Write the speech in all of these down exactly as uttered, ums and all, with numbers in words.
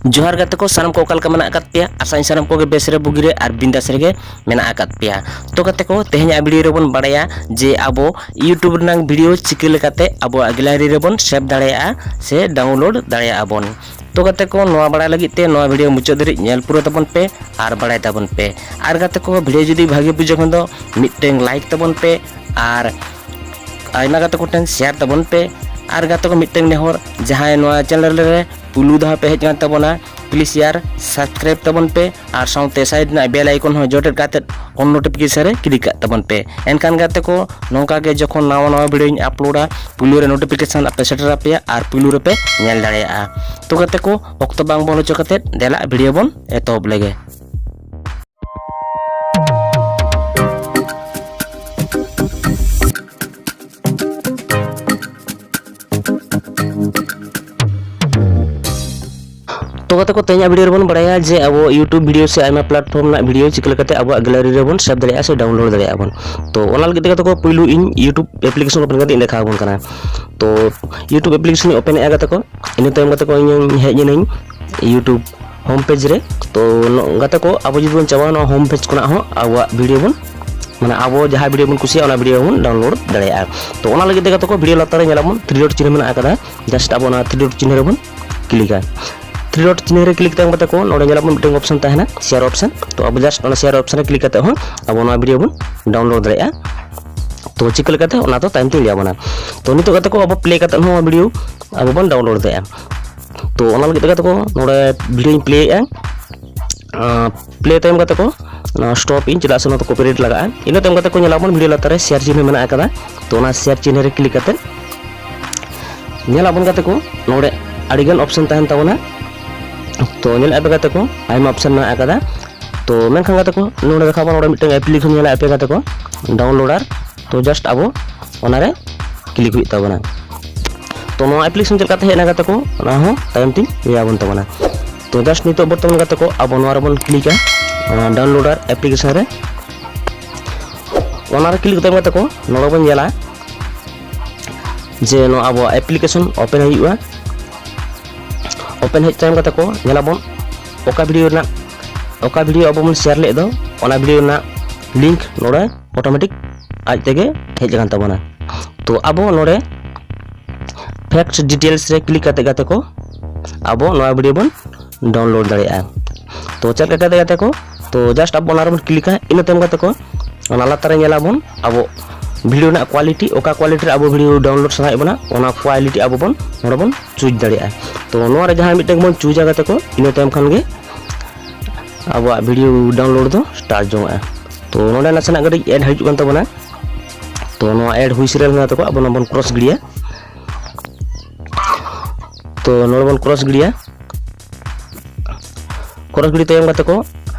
ᱡᱚᱦᱟᱨ ᱜᱟᱛᱮ ᱠᱚ, ᱥᱟᱱᱟᱢ ᱠᱚ ᱚᱠᱟ ᱞᱮᱠᱟ ᱢᱮᱱᱟᱜ ᱟᱠᱟᱫ ᱯᱮᱭᱟ? ᱟᱥᱟᱧ ᱥᱟᱱᱟᱢ ᱠᱚᱜᱮ ᱵᱮᱥ ᱨᱮ, ᱵᱩᱜᱤ ᱨᱮ ᱟᱨ ᱵᱤᱱᱫᱟᱥ ᱨᱮᱜᱮ ᱢᱮᱱᱟᱜ ᱟᱠᱟᱫ ᱯᱮᱭᱟ᱾ ᱛᱚ ᱜᱟᱛᱮ ᱠᱚ, ᱛᱮᱦᱮᱧᱟᱜ ᱵᱷᱤᱰᱤᱭᱳ ᱨᱮᱵᱚᱱ ᱵᱟᱲᱟᱭᱟ ᱡᱮ ᱟᱵᱚ YouTube ᱨᱮᱱᱟᱝ ᱵᱷᱤᱰᱤᱭᱳ ᱪᱤᱠᱟᱹ ᱞᱮᱠᱟᱛᱮ ᱟᱵᱚᱣᱟᱜ ᱜᱮᱞᱟᱨᱤ ᱨᱮᱵᱚᱱ ᱥᱮᱵᱷ ᱫᱟᱲᱮᱭᱟᱜᱼᱟ ᱥᱮ ᱰᱟᱣᱩᱱᱞᱳᱰ ᱫᱟᱲᱮᱭᱟᱜᱼᱟ ᱵᱚᱱ᱾ ᱛᱚ ᱜᱟᱛᱮ ᱠᱚ, ᱱᱚᱣᱟ ᱵᱟᱲᱟᱭ ᱞᱟᱹᱜᱤᱫ ᱛᱮ ᱱᱚᱣᱟ ᱵᱷᱤᱰᱤᱭᱳ ᱢᱩᱪᱟᱹᱫ ᱫᱷᱟᱹᱨᱤᱡ ᱧᱮᱞ ᱯᱩᱨᱟᱹ ᱛᱟᱵᱚᱱ ᱯᱮ ᱟᱨ ᱵᱟᱲᱟᱭ ᱛᱟᱵᱚᱱ ᱯᱮ᱾ ᱟᱨ ᱜᱟᱛᱮ ᱠᱚ, ᱵᱷᱤᱰᱤᱭᱳ ᱡᱩᱫᱤ ᱵᱷᱟᱜᱮ ᱵᱩᱡᱷᱟᱹᱜ ᱠᱷᱟᱱ ᱫᱚ ᱢᱤᱫᱴᱮᱱ ᱞᱟᱭᱤᱠ ᱛᱟᱵᱚᱱ ᱯᱮ ᱟᱨ ᱟᱭᱢᱟ ᱜᱟᱛᱮ ᱠᱚᱴᱷᱮᱱ ᱥᱮᱭᱟᱨ ᱛᱟᱵᱚᱱ ᱯᱮ᱾ ᱟᱨ ᱜᱟᱛᱮ ᱠᱚ, ᱢᱤᱫᱴᱮᱱ ᱱᱮᱦᱚᱨ, ᱡᱟᱦᱟᱸᱭ ᱱᱚᱣᱟ ᱪᱮᱱᱮᱞ ᱨᱮ ᱯᱩᱭᱞᱩ ᱫᱷᱟᱣ ᱯᱮ ᱦᱮᱡ ᱟᱠᱟᱱ ᱛᱟᱵᱚᱱᱟ, ᱯᱞᱤᱡᱽ ᱥᱮᱭᱟᱨ ᱥᱟᱵᱥᱠᱨᱟᱭᱤᱵ ᱛᱟᱵᱚᱱ ᱯᱮ ᱟᱨ ᱥᱟᱶᱛᱮ ᱥᱟᱭᱤᱰ ᱨᱮᱱᱟᱜ ᱵᱮᱞ ᱟᱭᱠᱚᱱ ᱦᱚᱸ ᱡᱚᱴᱮᱫ ᱠᱟᱛᱮᱫ ᱚᱞ ᱱᱳᱴᱤᱯᱷᱤᱠᱮᱥᱚᱱ ᱨᱮ ᱠᱞᱤᱠ ᱠᱟᱜ ᱛᱟᱵᱚᱱ ᱯᱮ᱾ ᱮᱱᱠᱷᱟᱱ ᱜᱟᱛᱮ ᱠᱚ, ᱱᱚᱝᱠᱟ ᱜᱮ ᱡᱚᱠᱷᱚᱱ ᱱᱟᱣᱟ ᱱᱟᱣᱟ ᱵᱷᱤᱰᱤᱭᱳᱧ ᱟᱯᱞᱳᱰᱟ, ᱯᱩᱭᱞᱩ ᱨᱮ ᱱᱳᱴᱤᱯᱷᱤᱠᱮᱥᱚᱱ ᱟᱯᱮ ᱥᱮᱴᱮᱨ ᱟᱯᱮᱭᱟ ᱟᱨ ᱯᱩᱭᱞᱩ ᱨᱮᱯᱮ ᱧᱮᱞ ᱫᱟᱲᱮᱭᱟᱜᱼᱟ᱾ ᱛᱚ ᱜᱟᱛᱮ ᱠᱚ, ᱚᱠᱛᱚ ᱵᱟᱝ ᱵᱚᱞᱚ ᱦᱚᱪᱚ ᱠᱟᱛᱮᱫ ᱫᱮᱞᱟ ᱵᱷᱤᱰᱤᱭᱳ ᱵᱚᱱ ᱮᱛᱚᱦᱚᱵ ᱞᱮᱜᱮ᱾ ᱛᱚ ᱜᱟᱛᱮ ᱠᱚ, ᱛᱮᱦᱮᱧᱟᱜ ᱵᱷᱤᱰᱤᱭᱳ ᱨᱮᱵᱚᱱ ᱵᱟᱲᱟᱭᱟ ᱡᱮ ᱟᱵᱚ YouTube ᱵᱷᱤᱰᱤᱭᱳ ᱥᱮ ᱟᱭᱢᱟ ᱯᱞᱟᱴᱯᱷᱚᱨᱢ ᱨᱮᱱᱟᱜ ᱵᱷᱤᱰᱤᱭᱳ ᱪᱤᱠᱟᱹ ᱞᱮᱠᱟᱛᱮ ᱟᱵᱚᱣᱟᱜ ᱜᱮᱞᱟᱨᱤ ᱨᱮᱵᱚᱱ ᱥᱮᱵᱷ ᱫᱟᱲᱮᱭᱟᱜᱼᱟ ᱥᱮ ᱰᱟᱣᱩᱱᱞᱳᱰ ᱫᱟᱲᱮᱭᱟᱜᱼᱟ ᱵᱚᱱ᱾ ᱛᱚ ᱚᱱᱟ ᱞᱟᱹᱜᱤᱫ ᱛᱮ ᱜᱟᱛᱮ ᱠᱚ, ᱯᱩᱭᱞᱩ ᱤᱧ YouTube ᱮᱯᱞᱤᱠᱮᱥᱚᱱ ᱳᱯᱮᱱ ᱠᱟᱛᱮ ᱤᱧ ᱫᱮᱠᱷᱟᱣ ᱟᱵᱚᱱ ᱠᱟᱱᱟ᱾ ᱛᱚ YouTube ᱮᱯᱞᱤᱠᱮᱥᱚᱱ ᱤᱧ ᱳᱯᱮᱱ ᱮᱫᱼᱟ ᱜᱟᱛᱮ ᱠᱚ᱾ ᱤᱱᱟᱹ ᱛᱟᱭᱚᱢ ᱜᱟᱛᱮ ᱠᱚ, ᱤᱧ ᱦᱮᱡ ᱮᱱᱟᱹᱧ YouTube ᱦᱳᱢ ᱯᱮᱡᱽ ᱨᱮ᱾ ᱛᱚ ᱱᱚ-, ᱜᱟᱛᱮ ᱠᱚ, ᱟᱵᱚ ᱡᱩᱫᱤ ᱵᱚᱱ ᱪᱟᱞᱟᱜᱼᱟ ᱱᱚᱣᱟ ᱦᱳᱢ ᱯᱮᱡᱽ ᱠᱷᱚᱱᱟᱜ ᱦᱚᱸ ᱟᱵᱚᱣᱟᱜ ᱵᱷᱤᱰᱤᱭᱳ ᱵᱚᱱ, ᱢᱟᱱᱮ ᱟᱵᱚ ᱡᱟᱦᱟᱸ ᱵᱷᱤᱰᱤᱭᱳ ᱵᱚᱱ ᱠᱩᱥᱤᱭᱟᱜᱼᱟ ᱚᱱᱟ ᱵᱷᱤᱰᱤᱭᱳ ᱵᱚᱱ ᱰᱟᱣᱩᱱᱞᱳᱰ ᱫᱟᱲᱮᱭᱟᱜᱼᱟ᱾ ᱛᱚ ᱚᱱᱟ ᱞᱟᱹᱜᱤᱫ ᱛᱮ ᱜᱟᱛᱮ ᱠᱚ, ᱵᱷᱤᱰᱤᱭᱳ ᱞᱟᱛᱟᱨ ᱨᱮ ᱧᱮᱞᱟᱵᱚᱱ ᱛᱷᱨᱤ ᱰᱚᱴ ᱪᱤᱱᱦᱟᱹ ᱢᱮᱱᱟᱜ ᱟᱠᱟᱫᱟ, ᱡᱟᱥᱴ ᱟᱵᱚ ᱚᱱᱟ ᱛᱷᱨᱤ ᱰᱚᱴ ᱪᱤᱱᱦᱟᱹ ᱨᱮᱵᱚᱱ ᱠᱞᱤᱠᱟ᱾ ᱛᱷᱨᱤ ᱰᱚᱴ ᱪᱤᱱᱦᱟᱹ ᱨᱮ ᱠᱞᱤᱠ ᱛᱟᱭᱚᱢ ᱜᱟᱛᱮ ᱠᱚ, ᱱᱚᱰᱮ ᱧᱮᱞᱟᱵᱚᱱ ᱢᱤᱫᱴᱟᱝ ᱚᱯᱥᱮᱱ ᱛᱟᱦᱮᱱᱟ, ᱥᱮᱭᱟᱨ ᱚᱯᱥᱮᱱ᱾ ᱛᱚ ᱟᱵᱚ ᱡᱟᱥᱴ ᱚᱱᱟ ᱥᱮᱭᱟᱨ ᱚᱯᱥᱮᱱ ᱨᱮ ᱠᱞᱤᱠ ᱠᱟᱛᱮ ᱦᱚᱸ ᱟᱵᱚ ᱱᱚᱣᱟ ᱵᱷᱤᱰᱤᱭᱳ ᱵᱚᱱ ᱰᱟᱣᱩᱱᱞᱳᱰ ᱫᱟᱲᱮᱭᱟᱜᱼᱟ᱾ ᱛᱚ ᱪᱤᱠᱟᱹ ᱞᱮᱠᱟᱛᱮ, ᱚᱱᱟ ᱫᱚ ᱛᱟᱭᱚᱢ ᱛᱮᱧ ᱞᱟᱹᱭ ᱟᱵᱚᱱᱟ᱾ ᱛᱚ ᱱᱤᱛᱚᱜ ᱜᱟᱛᱮ ᱠᱚ, ᱟᱵᱚ ᱯᱞᱮ ᱠᱟᱛᱮ ᱦᱚᱸ ᱵᱷᱤᱰᱤᱭᱳ ᱟᱵᱚ ᱵᱚᱱ ᱰᱟᱣᱩᱱᱞᱳᱰ ᱫᱟᱲᱮᱭᱟᱜᱼᱟ᱾ ᱛᱚ ᱚᱱᱟ ᱞᱟᱹᱜᱤᱫ ᱛᱮ ᱜᱟᱛᱮ ᱠᱚ, ᱱᱚᱰᱮ ᱵᱷᱤᱰᱤᱭᱳᱧ ᱯᱞᱮᱭᱮᱫᱼᱟ᱾ ᱯᱞᱮ ᱛᱟᱭᱚᱢ ᱜᱟᱛᱮ ᱠᱚ, ᱱᱚᱣᱟ ᱥᱴᱚᱯ ᱤᱧ, ᱪᱮᱫᱟᱜ ᱥᱮ ᱱᱚᱣᱟ ᱫᱚ ᱠᱚᱯᱤᱨᱟᱭᱤᱴ ᱞᱟᱜᱟᱜᱼᱟ᱾ ᱤᱱᱟᱹ ᱛᱟᱭᱚᱢ ᱜᱟᱛᱮ ᱠᱚ, ᱧᱮᱞᱟᱵᱚᱱ ᱵᱷᱤᱰᱤᱭᱳ ᱞᱟᱛᱟᱨ ᱨᱮ ᱥᱮᱭᱟᱨ ᱪᱤᱱᱦᱟᱹ ᱢᱮᱱᱟᱜ ᱟᱠᱟᱫᱟ᱾ ᱛᱚ ᱚᱱᱟ ᱥᱮᱭᱟᱨ ᱪᱤᱱᱦᱟᱹ ᱨᱮ ᱠᱞᱤᱠ ᱠᱟᱛᱮ ᱧᱮᱞᱟᱵᱚᱱ ᱜᱟᱛᱮ ᱠᱚ, ᱱᱚᱰᱮ ᱟᱹᱰᱤᱜᱟᱱ ᱚᱯᱥᱮᱱ ᱛᱟᱦᱮᱱ ᱛᱟᱵᱚᱱᱟ᱾ ᱛᱚ ᱧᱮᱞᱮᱫ ᱯᱮ ᱜᱟᱛᱮ ᱠᱚ, ᱟᱭᱢᱟ ᱚᱯᱥᱮᱱ ᱢᱮᱱᱟᱜ ᱟᱠᱟᱫᱟ᱾ ᱛᱚ ᱢᱮᱱᱠᱷᱟᱱ ᱜᱟᱛᱮ ᱠᱚ, ᱱᱚᱰᱮ ᱫᱮᱠᱷᱟᱣ ᱵᱚᱱ, ᱱᱚᱰᱮ ᱢᱤᱫᱴᱟᱝ ᱮᱯᱞᱤᱠᱮᱥᱚᱱ ᱧᱮᱞᱮᱫ ᱯᱮ ᱜᱟᱛᱮ ᱠᱚ, ᱰᱟᱣᱩᱱᱞᱳᱰᱟᱨ᱾ ᱛᱚ ᱡᱟᱥᱴ ᱟᱵᱚ ᱚᱱᱟᱨᱮ ᱠᱞᱤᱠ ᱦᱩᱭᱩᱜ ᱛᱟᱵᱚᱱᱟ᱾ ᱛᱚ ᱱᱚᱣᱟ ᱮᱯᱞᱤᱠᱮᱥᱚᱱ ᱪᱮᱫ ᱞᱮᱠᱟᱛᱮ ᱦᱮᱡ ᱮᱱᱟ ᱜᱟᱛᱮ ᱠᱚ, ᱚᱱᱟ ᱦᱚᱸ ᱛᱟᱭᱚᱢ ᱛᱤᱧ ᱞᱟᱹᱭ ᱟᱵᱚᱱ ᱛᱟᱵᱚᱱᱟ᱾ ᱛᱚ ᱡᱟᱥᱴ ᱱᱤᱛᱚᱜ ᱵᱚᱨᱛᱚᱢᱟᱱ ᱜᱟᱛᱮ ᱠᱚ, ᱟᱵᱚ ᱱᱚᱣᱟ ᱨᱮᱵᱚᱱ ᱠᱞᱤᱠᱟ, ᱰᱟᱣᱩᱱᱞᱳᱰᱟᱨ ᱮᱯᱞᱤᱠᱮᱥᱚᱱ ᱨᱮ᱾ ᱚᱱᱟᱨᱮ ᱠᱞᱤᱠ ᱛᱟᱭᱚᱢ ᱜᱟᱛᱮ ᱠᱚ, ᱱᱚᱰᱮ ᱵᱚᱱ ᱧᱮᱞᱟ ᱡᱮ ᱱᱚᱣᱟ ᱟᱵᱚᱣᱟᱜ ᱮᱯᱞᱤᱠᱮᱥᱚᱱ ᱳᱯᱮᱱ ᱦᱩᱭᱩᱜᱼᱟ᱾ Open ᱦᱮᱡ ᱛᱟᱭᱚᱢ ᱠᱟᱛᱮ ᱠᱚ ᱧᱮᱞᱟᱵᱚᱱ ᱚᱠᱟ video ᱨᱮᱱᱟᱜ, ᱚᱠᱟ video ᱟᱵᱚ ᱵᱚᱱ share ᱞᱮᱫ ᱫᱚ, ᱚᱱᱟ video ᱨᱮᱱᱟᱜ link ᱱᱚᱰᱮ automatic ᱟᱡ ᱛᱮᱜᱮ ᱦᱮᱡ ᱟᱠᱟᱱ ᱛᱟᱵᱚᱱᱟ᱾ ᱛᱚ ᱟᱵᱚ ᱱᱚᱰᱮ facts details ᱨᱮ click ᱠᱟᱛᱮ ᱜᱟᱛᱮ ᱠᱚ ᱟᱵᱚ ᱱᱚᱣᱟ video ᱵᱚᱱ download ᱫᱟᱲᱮᱭᱟᱜᱼᱟ᱾ ᱛᱚ ᱪᱮᱫ ᱞᱮᱠᱟ ᱠᱟᱛᱮ ᱜᱟᱛᱮ ᱠᱚ, ᱛᱚ just ᱟᱵᱚ ᱚᱱᱟ ᱨᱮᱵᱚᱱ clickᱟ᱾ ᱤᱱᱟᱹ ᱛᱟᱭᱚᱢ ᱜᱟᱛᱮ ᱠᱚ ᱚᱱᱟ ᱞᱟᱛᱟᱨ ᱨᱮ ᱧᱮᱞᱟᱵᱚᱱ ᱟᱵᱚ video ᱨᱮᱱᱟᱜ quality, ᱚᱠᱟ quality ᱨᱮ ᱟᱵᱚ video download ᱥᱟᱱᱟᱭᱮᱫ ᱵᱚᱱᱟ, ᱚᱱᱟ quality ᱟᱵᱚ ᱵᱚᱱ ᱱᱚᱰᱮ ᱵᱚᱱ choose ᱫᱟᱲᱮᱭᱟᱜᱼᱟ᱾ ᱛᱚ ᱱᱚᱣᱟ ᱨᱮ ᱡᱟᱦᱟᱸ ᱢᱤᱫᱴᱮᱱ ᱵᱚᱱ choose ᱟ ᱜᱟᱛᱮ ᱠᱚ, ᱤᱱᱟᱹ ᱛᱟᱭᱚᱢ ᱠᱷᱟᱱ ᱜᱮ ᱟᱵᱚᱣᱟᱜ video download ᱫᱚ start ᱡᱚᱝᱼᱟ᱾ ᱛᱚ ᱱᱚᱰᱮ ᱱᱟᱥᱮᱱᱟᱜ ᱠᱟᱹᱴᱤᱡ ad ᱦᱤᱡᱩᱜ ᱠᱟᱱ ᱛᱟᱵᱚᱱᱟ᱾ ᱛᱚ ᱱᱚᱣᱟ ad ᱦᱩᱭ ᱥᱮᱨᱮᱞ ᱠᱟᱱᱟ ᱛᱟᱠᱚ, ᱟᱵᱚ ᱱᱚᱣᱟ ᱵᱚᱱ cross ᱜᱤᱰᱤᱭᱟ᱾ ᱛᱚ ᱱᱚᱰᱮ ᱵᱚᱱ cross ᱜᱤᱰᱤᱭᱟ᱾ Cross ᱜᱤᱰᱤ ᱛᱟᱭᱚᱢ ᱜᱟᱛᱮ ᱠᱚ,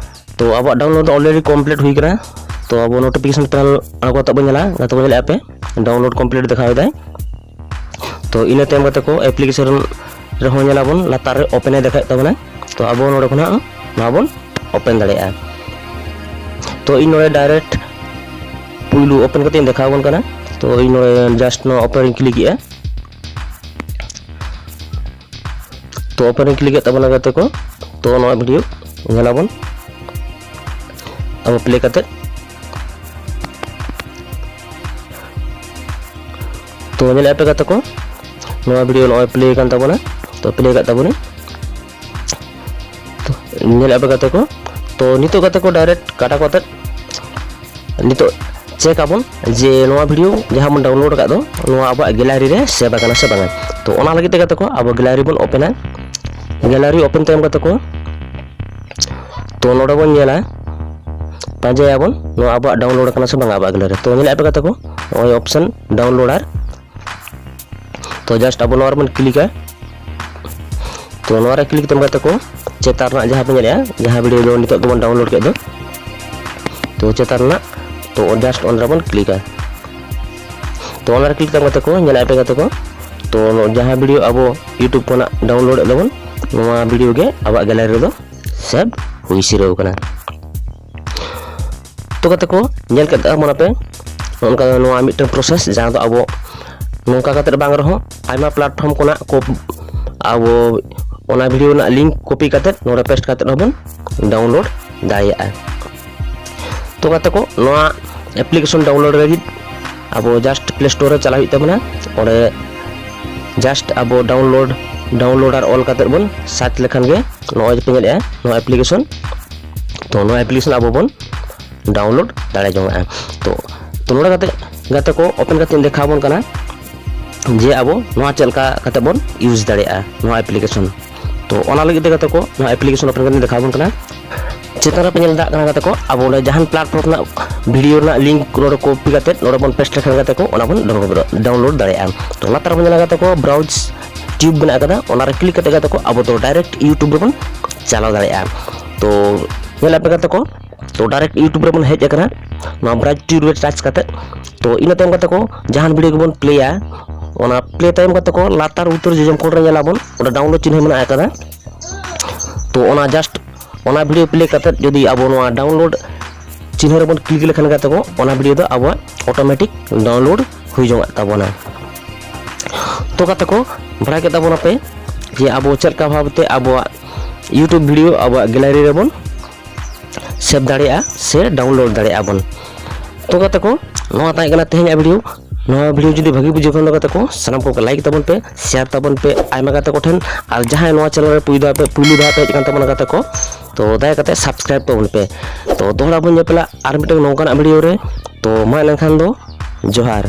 ᱛᱚ ᱟᱵᱚᱣᱟᱜ download ᱫᱚ already complete ᱦᱩᱭ ᱠᱟᱱᱟ᱾ ᱛᱚ ᱟᱵᱚ notification panel ᱟᱬᱜᱚ ᱠᱟᱛᱮ ᱵᱚᱱ ᱧᱮᱞᱟ, ᱜᱟᱛᱮ ᱠᱚ ᱧᱮᱞᱮᱫᱼᱟ ᱯᱮ download complete ᱫᱮᱠᱷᱟᱣ ᱮᱫᱟᱭ᱾ ᱛᱚ ᱤᱱᱟᱹ ᱛᱟᱭᱚᱢ ᱜᱟᱛᱮ ᱠᱚ application ᱨᱮᱦᱚᱸ ᱧᱮᱞᱟᱵᱚᱱ ᱞᱟᱛᱟᱨ ᱨᱮ open ᱮ ᱫᱮᱠᱷᱟᱣᱮᱫ ᱛᱟᱵᱚᱱᱟ᱾ ᱛᱚ ᱟᱵᱚ ᱱᱚᱰᱮ ᱠᱷᱚᱱᱟᱜ ᱱᱚᱣᱟ ᱵᱚᱱ open ᱫᱟᱲᱮᱭᱟᱜᱼᱟ᱾ ᱛᱚ ᱤᱧ ᱱᱚᱰᱮ direct ᱯᱩᱭᱞᱩ open ᱠᱟᱛᱮ ᱤᱧ ᱫᱮᱠᱷᱟᱣ ᱟᱵᱚᱱ ᱠᱟᱱᱟ᱾ ᱛᱚ ᱤᱧ ᱱᱚᱰᱮ just ᱱᱚᱣᱟ open ᱤᱧ click ᱮᱜᱼᱟ᱾ ᱛᱚ open ᱤᱧ click ᱮᱫ ᱛᱟᱵᱚᱱᱟ ᱜᱟᱛᱮ ᱠᱚ᱾ ᱛᱚ ᱱᱚᱣᱟ video ᱧᱮᱞᱟᱵᱚᱱ ᱟᱵᱚ play ᱠᱟᱛᱮ᱾ ᱛᱚ ᱧᱮᱞᱮᱫ ᱯᱮ ᱜᱟᱛᱮ ᱠᱚ, ᱱᱚᱣᱟ video ᱱᱚᱜᱼᱚᱭ play ᱠᱟᱱ ᱛᱟᱵᱚᱱᱟ᱾ ᱛᱚ play ᱠᱟᱜ ᱛᱟᱵᱚᱱᱟᱹᱧ᱾ ᱛᱚ ᱧᱮᱞᱮᱫ ᱯᱮ ᱜᱟᱛᱮ ᱠᱚ, ᱛᱚ ᱱᱤᱛᱚᱜ ᱜᱟᱛᱮ ᱠᱚ direct ᱠᱟᱴᱟ ᱠᱟᱛᱮ ᱱᱤᱛᱚᱜ check ᱟᱵᱚᱱ ᱡᱮ ᱱᱚᱣᱟ video ᱡᱟᱦᱟᱸ ᱵᱚᱱ download ᱟᱠᱟᱫ ᱫᱚ, ᱱᱚᱣᱟ ᱟᱵᱚᱣᱟᱜ gallery ᱨᱮ save ᱟᱠᱟᱱᱟ ᱥᱮ ᱵᱟᱝᱟ᱾ ᱛᱚ ᱚᱱᱟ ᱞᱟᱹᱜᱤᱫ ᱛᱮ ᱜᱟᱛᱮ ᱠᱚ ᱟᱵᱚ gallery ᱵᱚᱱ open ᱟ᱾ Gallery open ᱛᱟᱭᱚᱢ ᱜᱟᱛᱮ ᱠᱚ, ᱛᱚ ᱱᱚᱰᱮ ᱵᱚᱱ ᱧᱮᱞᱟ, ᱯᱟᱸᱡᱟᱭᱟᱵᱚᱱ ᱱᱚᱣᱟ ᱟᱵᱚᱣᱟᱜ download ᱟᱠᱟᱱᱟ ᱥᱮ ᱵᱟᱝᱟ ᱟᱵᱚᱣᱟᱜ gallery᱾ ᱛᱚ ᱧᱮᱞᱮᱫ ᱯᱮ ᱜᱟᱛᱮ ᱠᱚ, ᱱᱚᱜᱼᱚᱭ option downloader᱾ ᱛᱚ just ᱟᱵᱚ ᱱᱚᱣᱟ ᱨᱮᱵᱚᱱ click ᱟ᱾ ᱛᱚ ᱱᱚᱣᱟ ᱨᱮ click ᱛᱟᱭᱚᱢ ᱜᱟᱛᱮ ᱠᱚ, ᱪᱮᱛᱟᱱ ᱨᱮᱱᱟᱜ ᱡᱟᱦᱟᱸ ᱯᱮ ᱧᱮᱞᱮᱫᱼᱟ, ᱡᱟᱦᱟᱸ video ᱫᱚ ᱱᱤᱛᱚᱜ ᱜᱮᱵᱚᱱ download ᱠᱮᱫ ᱫᱚ, ᱛᱚ ᱪᱮᱛᱟᱱ ᱨᱮᱱᱟᱜ, ᱛᱚ just ᱚᱱᱟ ᱨᱮᱵᱚᱱ click ᱟ᱾ ᱛᱚ ᱚᱱᱟ ᱨᱮ click ᱛᱟᱭᱚᱢ ᱜᱟᱛᱮ ᱠᱚ, ᱧᱮᱞᱮᱫ ᱯᱮ ᱜᱟᱛᱮ ᱠᱚ, ᱛᱚ ᱡᱟᱦᱟᱸ video ᱟᱵᱚ YouTube ᱠᱷᱚᱱᱟᱜ download ᱮᱫ ᱫᱚᱵᱚᱱ, ᱱᱚᱣᱟ video ᱜᱮ ᱟᱵᱚᱣᱟᱜ gallery ᱨᱮᱫᱚ save ᱦᱩᱭ ᱥᱤᱨᱟᱹᱣ ᱠᱟᱱᱟ᱾ ᱛᱚ ᱜᱟᱛᱮ ᱠᱚ, ᱧᱮᱞ ᱠᱮᱫ ᱛᱟᱵᱚᱱᱟᱯᱮ ᱱᱚᱜᱼᱚ ᱱᱚᱝᱠᱟ ᱱᱚᱣᱟ ᱢᱤᱫᱴᱟᱝ process, ᱡᱟᱦᱟᱸ ᱫᱚ ᱟᱵᱚ ᱱᱚᱝᱠᱟ ᱠᱟᱛᱮ ᱵᱟᱝ ᱨᱮᱦᱚᱸ ᱟᱭᱢᱟ platform ᱠᱷᱚᱱᱟᱜ ᱠᱚ ᱟᱵᱚ ᱚᱱᱟ ᱵᱷᱤᱰᱤᱭᱳ ᱨᱮᱱᱟᱜ ᱞᱤᱝᱠ ᱠᱚᱯᱤ ᱠᱟᱛᱮ ᱱᱚᱰᱮ ᱯᱮᱥᱴ ᱠᱟᱛᱮ ᱦᱚᱸᱵᱚᱱ ᱰᱟᱣᱩᱱᱞᱳᱰ ᱫᱟᱲᱮᱭᱟᱜᱼᱟ᱾ ᱛᱚ ᱜᱟᱛᱮ ᱠᱚ, ᱱᱚᱣᱟ ᱮᱯᱞᱤᱠᱮᱥᱚᱱ ᱰᱟᱣᱩᱱᱞᱳᱰ ᱞᱟᱹᱜᱤᱫ ᱟᱵᱚ ᱡᱟᱥᱴ ᱯᱞᱮ ᱥᱴᱳᱨ ᱨᱮ ᱪᱟᱞᱟᱜ ᱦᱩᱭᱩᱜ ᱛᱟᱵᱚᱱᱟ᱾ ᱚᱸᱰᱮ ᱡᱟᱥᱴ ᱟᱵᱚ ᱰᱟᱣᱩᱱᱞᱳᱰ ᱰᱟᱣᱩᱱᱞᱳᱰᱟᱨ ᱚᱞ ᱠᱟᱛᱮ ᱵᱚᱱ ᱥᱟᱨᱪ ᱞᱮᱠᱷᱟᱱ ᱜᱮ ᱱᱚᱜᱼᱚᱭ ᱡᱮ ᱯᱮ ᱧᱮᱞᱮᱫᱼᱟ ᱱᱚᱣᱟ ᱮᱯᱞᱤᱠᱮᱥᱚᱱ, ᱛᱚ ᱱᱚᱣᱟ ᱮᱯᱞᱤᱠᱮᱥᱚᱱ ᱟᱵᱚ ᱵᱚᱱ ᱰᱟᱣᱩᱱᱞᱳᱰ ᱫᱟᱲᱮ ᱡᱚᱝᱼᱟ᱾ ᱛᱚ ᱛᱚ ᱱᱚᱰᱮ ᱠᱟᱛᱮ ᱜᱟᱛᱮ ᱠᱚ ᱳᱯᱮᱱ ᱠᱟᱛᱮ ᱤᱧ ᱫᱮᱠᱷᱟᱣ ᱟᱵᱚᱱ ᱠᱟᱱᱟ ᱡᱮ ᱟᱵᱚ ᱱᱚᱣᱟ ᱪᱮᱫ ᱞᱮᱠᱟ ᱠᱟᱛᱮ ᱵᱚᱱ ᱤᱭᱩᱡᱽ ᱫᱟᱲᱮᱭᱟᱜᱼᱟ ᱱᱚᱣᱟ ᱮᱯᱞᱤᱠᱮᱥᱚᱱ᱾ ᱛᱚ ᱚᱱᱟ ᱞᱟᱹᱜᱤᱫ ᱛᱮ ᱜᱟᱛᱮ ᱠᱚ ᱱᱚᱣᱟ ᱮᱯᱞᱤᱠᱮᱥᱚᱱ ᱳᱯᱮᱱ ᱠᱟᱛᱮ ᱤᱧ ᱫᱮᱠᱷᱟᱣ ᱟᱵᱚᱱ ᱠᱟᱱᱟ᱾ ᱪᱮᱛᱟᱱ ᱨᱮᱯᱮ ᱧᱮᱞ ᱫᱟᱲᱮᱭᱟᱜ ᱠᱟᱱᱟ ᱜᱟᱛᱮ ᱠᱚ, ᱟᱵᱚ ᱚᱸᱰᱮ ᱡᱟᱦᱟᱱ ᱯᱞᱟᱴᱯᱷᱚᱨᱢ ᱨᱮᱱᱟᱜ ᱵᱷᱤᱰᱤᱭᱳ ᱨᱮᱱᱟᱜ ᱞᱤᱝᱠ ᱱᱚᱰᱮ ᱠᱚᱯᱤ ᱠᱟᱛᱮ ᱱᱚᱰᱮ ᱵᱚᱱ ᱯᱮᱥᱴ ᱞᱮᱠᱷᱟᱱ ᱜᱟᱛᱮ ᱠᱚ ᱚᱱᱟ ᱵᱚᱱ ᱰᱟᱣᱩᱱᱞᱳᱰ ᱫᱟᱲᱮᱭᱟᱜᱼᱟ᱾ ᱛᱚ ᱞᱟᱛᱟᱨ ᱨᱮᱵᱚᱱ ᱧᱮᱞᱟ ᱜᱟᱛᱮ ᱠᱚ ᱵᱨᱟᱣᱩᱡᱽ ᱴᱤᱭᱩᱵᱽ ᱢᱮᱱᱟᱜ ᱟᱠᱟᱫᱟ, ᱚᱱᱟᱨᱮ ᱠᱞᱤᱠ ᱠᱟᱛᱮ ᱜᱟᱛᱮ ᱠᱚ ᱟᱵᱚ ᱫᱚ ᱰᱟᱭᱨᱮᱠᱴ ᱤᱭᱩᱴᱩᱵᱽ ᱨᱮᱵᱚᱱ ᱪᱟᱞᱟᱣ ᱫᱟᱲᱮᱭᱟᱜᱼᱟ᱾ ᱛᱚ ᱧᱮᱞ ᱟᱯᱮ ᱜᱟᱛᱮ ᱠᱚ, ᱛᱚ ᱰᱟᱭᱨᱮᱠᱴ ᱤᱭᱩᱴᱩᱵᱽ ᱨᱮᱵᱚᱱ ᱦᱮᱡ ᱟᱠᱟᱱᱟ ᱱᱚᱣᱟ ᱵᱨᱟᱣᱩᱡᱽ ᱴᱤᱭᱩᱵᱽ ᱨᱮ ᱴᱟᱪ ᱠᱟᱛᱮ᱾ ᱛᱚ ᱤᱱᱟᱹ ᱛᱟᱭᱚᱢ ᱜᱟᱛᱮ ᱠᱚ ᱡᱟᱦᱟᱱ ᱵᱷᱤᱰᱤᱭᱳ ᱜᱮᱵᱚᱱ ᱯᱞᱮᱭᱟ, ᱚᱱᱟ ᱯᱞᱮ ᱛᱟᱭᱚᱢ ᱜᱟᱛᱮ ᱠᱚ ᱞᱟᱛᱟᱨ ᱩᱛᱟᱹᱨ ᱡᱚᱡᱚᱢ ᱠᱚᱬ ᱨᱮ ᱧᱮᱞᱟᱵᱚᱱ ᱚᱸᱰᱮ ᱰᱟᱣᱩᱱᱞᱳᱰ ᱪᱤᱱᱦᱟᱹ ᱢᱮᱱᱟᱜ ᱟᱠᱟᱫᱟ᱾ ᱛᱚ ᱚᱱᱟ ᱡᱟᱥᱴ ᱚᱱᱟ ᱵᱷᱤᱰᱤᱭᱳ ᱯᱞᱮ ᱠᱟᱛᱮ ᱡᱩᱫᱤ ᱟᱵᱚ ᱱᱚᱣᱟ ᱰᱟᱣᱩᱱᱞᱳᱰ ᱪᱤᱱᱦᱟᱹ ᱨᱮᱵᱚᱱ ᱠᱞᱤᱠ ᱞᱮᱠᱷᱟᱱ ᱜᱟᱛᱮ ᱠᱚ ᱚᱱᱟ ᱵᱷᱤᱰᱤᱭᱳ ᱫᱚ ᱟᱵᱚᱣᱟᱜ ᱚᱴᱳᱢᱮᱴᱤᱠ ᱰᱟᱣᱩᱱᱞᱳᱰ ᱦᱩᱭ ᱡᱚᱝᱟᱜ ᱛᱟᱵᱚᱱᱟ᱾ ᱛᱚ ᱜᱟᱛᱮ ᱠᱚ, ᱵᱟᱲᱟᱭ ᱠᱮᱫ ᱛᱟᱵᱚᱱᱟᱯᱮ ᱡᱮ ᱟᱵᱚ ᱪᱮᱫ ᱞᱮᱠᱟ ᱵᱷᱟᱵᱛᱮ ᱟᱵᱚᱣᱟᱜ ᱤᱭᱩᱴᱩᱵᱽ ᱵᱷᱤᱰᱤᱭᱳ ᱟᱵᱚᱣᱟᱜ ᱜᱮᱞᱟᱨᱤ ᱨᱮᱵᱚᱱ ᱥᱮᱵᱷ ᱫᱟᱲᱮᱭᱟᱜᱼᱟ ᱥᱮ ᱰᱟᱣᱩᱱᱞᱳᱰ ᱫᱟᱲᱮᱭᱟᱜᱼᱟ ᱵᱚᱱ᱾ ᱛᱚ ᱜᱟᱛᱮ ᱠᱚ, ᱱᱚᱣᱟ ᱛᱟᱦᱮᱸ ᱠᱟᱱᱟ ᱛᱮᱦᱮᱧᱟᱜ ᱵᱷᱤᱰᱤᱭᱳ᱾ ᱱᱚᱣᱟ ᱵᱷᱤᱰᱤᱭᱳ ᱡᱩᱫᱤ ᱵᱷᱟᱹᱜᱤ ᱵᱩᱡᱷᱟᱹᱣ ᱠᱷᱟᱱ ᱫᱚ ᱜᱟᱛᱮ ᱠᱚ, ᱥᱟᱱᱟᱢ ᱠᱚᱜᱮ ᱞᱟᱭᱤᱠ ᱛᱟᱵᱚᱱ ᱯᱮ, ᱥᱮᱭᱟᱨ ᱛᱟᱵᱚᱱ ᱯᱮ ᱟᱭᱢᱟ ᱜᱟᱛᱮ ᱠᱚᱴᱷᱮᱱ, ᱟᱨ ᱡᱟᱦᱟᱸᱭ ᱱᱚᱣᱟ ᱪᱮᱱᱮᱞ ᱨᱮ ᱯᱩᱭᱞᱩ ᱫᱷᱟᱣ ᱯᱮ ᱯᱩᱭᱞᱩ ᱫᱷᱟᱣ ᱯᱮ ᱦᱮᱡ ᱟᱠᱟᱱ ᱛᱟᱵᱚᱱᱟ ᱜᱟᱛᱮ ᱠᱚ, ᱛᱚ ᱫᱟᱭᱟ ᱠᱟᱛᱮ ᱥᱟᱵᱥᱠᱨᱟᱭᱤᱵ ᱛᱟᱵᱚᱱ ᱯᱮ᱾ ᱛᱚ ᱫᱚᱦᱲᱟ ᱵᱚᱱ ᱧᱮᱯᱮᱞᱟ ᱟᱨ ᱢᱤᱫᱴᱟᱝ ᱱᱚᱝᱠᱟᱱᱟᱜ ᱵᱷᱤᱰᱤᱭᱳ ᱨᱮ᱾ ᱛᱚ ᱢᱟ ᱮᱱᱠᱷᱟᱱ ᱫᱚ ᱡᱚᱦᱟᱨ᱾